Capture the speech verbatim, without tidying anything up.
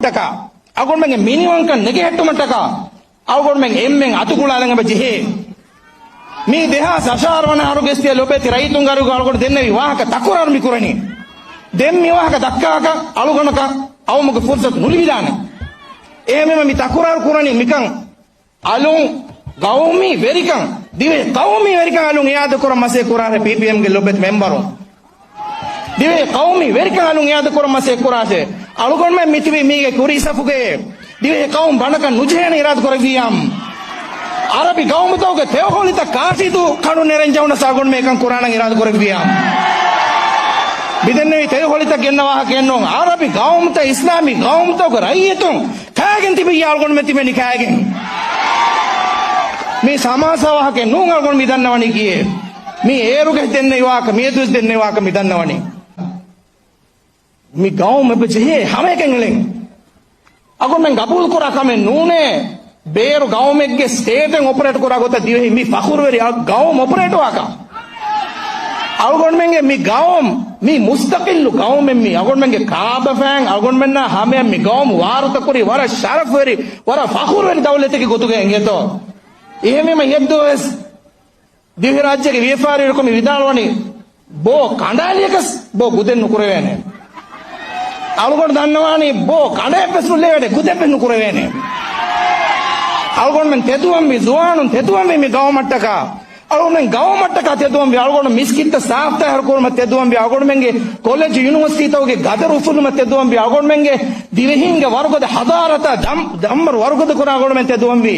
ޓަކާ، އަޅުގަނޑުމެންގެ މިނިވަންކަން ނެގެހެއްޓުމަށްޓަކާ، އަޅުގަނޑުމެން އެންމެން އަތުގުޅާލަން އެބަ ޖެހޭ. މީ ދެހާސް އަށާރަ ވަނަ އަހަރުގެ އިސްތިޔާ ލޮބެތި ރައްޔިތުންގެ އަރިހުގަ އަޅުގަނޑު ދެންނެވި ވާހަކަ ތަކުރާރު މި ކުރަނީ. ދެން މި ވާހަކަ ދައްކާކަށް އަޅުގަނޑަކަށް އައުމުގެ ފުރުސަތު ނުލިބިދާނެ. އެހެންވީމަ މި ތަކުރާރު ކުރަނީ މިކަން އަލުން ގައުމީ ވެރިކަން، ދިވެހި ޤައުމީ ވެރިކަން އަލުން އިއާދަ ކުރަން މަސައްކަތް ކުރާށޭ ޕީޕީއެމްގެ ލޮބެތި މެމްބަރުން. ދިވެހި ޤައުމީ ވެރިކަން އަލުން އިއާދަ ކުރަން މަސައްކަތް ކުރާށޭ. އަޅުގަނޑުމެން މިތިބީ މީގެ ކުރީ ސަފުގައޭ. ދިވެހި ޤައުމު ބަނޑަކަށް ނުޖެހޭނެ އިރާދަ ކުރެއްވިއްޔާ. ޢަރަބި ޤައުމުތަކުގެ ތެޔޮ ހޮޅިތައް ކާށީތު ކަނޑުން ނެރެން ޖަހުނަސް އަޅުގަނޑުމެން އެކަން ކުރާނަން އިރާދަ ކުރެއްވިއްޔާ. މިދެންނެވި ތެޔޮ ހޮޅިތައް ގެންނަ ވާހަކައެއް ނޫން. ޢަރަބި ޤައުމުތައް، އިސްލާމީ ޤައުމުތަކުގެ ރައްޔިތުން ކާގެން ތިބިއްޔާ އަޅުގަނޑުމެން ތިބެނީ ކާގެން. މީ ތަމާޝާ ވާހަކައެއް ނޫން އަޅުގަނޑު މި ދަންނަވަނީ ކިއެއް. މީ އޭރުގަ ދެންނެވި ވާހަކަ، މިއަދުވެސް ދެންނެވި ވާހަކަ މި ދަންނަވަނީ. މި ގައުމު އެބަ ޖެހޭ ހަމައެކަނި އެޅެން. އަޅުގަނޑުމެން ގަބޫލުކުރާ ކަމެއް ނޫނޭ. ބޭރު ގައުމެއްގެ ސްޓޭޓެއް އޮޕަރޭޓް ކުރާ ގޮތަށް ދިވެހި މި ފަޚުރުވެރި އަ-، ގައުމު އޮޕަރޭޓް ވާކަށް. އަޅުގަނޑުމެންގެ މި ގައުމު، މި މުސްތަޤިއްލު ގައުމެއް މީ. އަޅުގަނޑުމެންގެ ކާބަފައިން އަޅުގަނޑުމެންނާ ހަމަޔަށް މި ގައުމު ވާރުތަކުރީ ވަރަށް ޝަރަފުވެރި، ވަރަށް ފަޚުރުވެރި ދައުލަތެއްގެ ގޮތުގަ އެނގޭތޯ. އެހެންވީމަ އެއްދުވަސް ދިވެހިރާއްޖޭގެ ވިޔަފާރިވެރިކޮމި ވިދާޅުވަނީ، ބޯ ކަނޑާލިޔަކަސް ބޯ ގުދެއް ނުކުރެވޭނެ. އަޅުގަނޑު ދަންނަވާނީ ބޯ ކަނޑައެއްވެސް ނުލެވޭނެ، ގުދެއްވެސް ނުކުރެވޭނެ. އަޅުގަނޑުމެން ތެދުވަންވީ، ޒުވާނުން ތެދުވަންވީ މި ގައުމަށްޓަކާ. އަޅުގަނޑުމެން ގައުމަށްޓަކާ ތެދުވަންވީ، އަޅުގަނޑު މިސްކިތްތައް ސާފުތައްހަރު ކުރުމަށް ތެދުވަންވީ، އަޅުގަނޑުމެންގެ ކޮލެޖު ޔުނިވަރސިޓީތަކުގެ ގަދަރު އުފުލުމަށް ތެދުވަންވީ، އަޅުގަނޑުމެންގެ ދިވެހީންގެ ވަރުގަދަ ހަޟާރަތާ ދަމް-، ދަންވަރު ވަރުގަދަ ކުރަން އަޅުގަނޑުމެން ތެދުވަންވީ.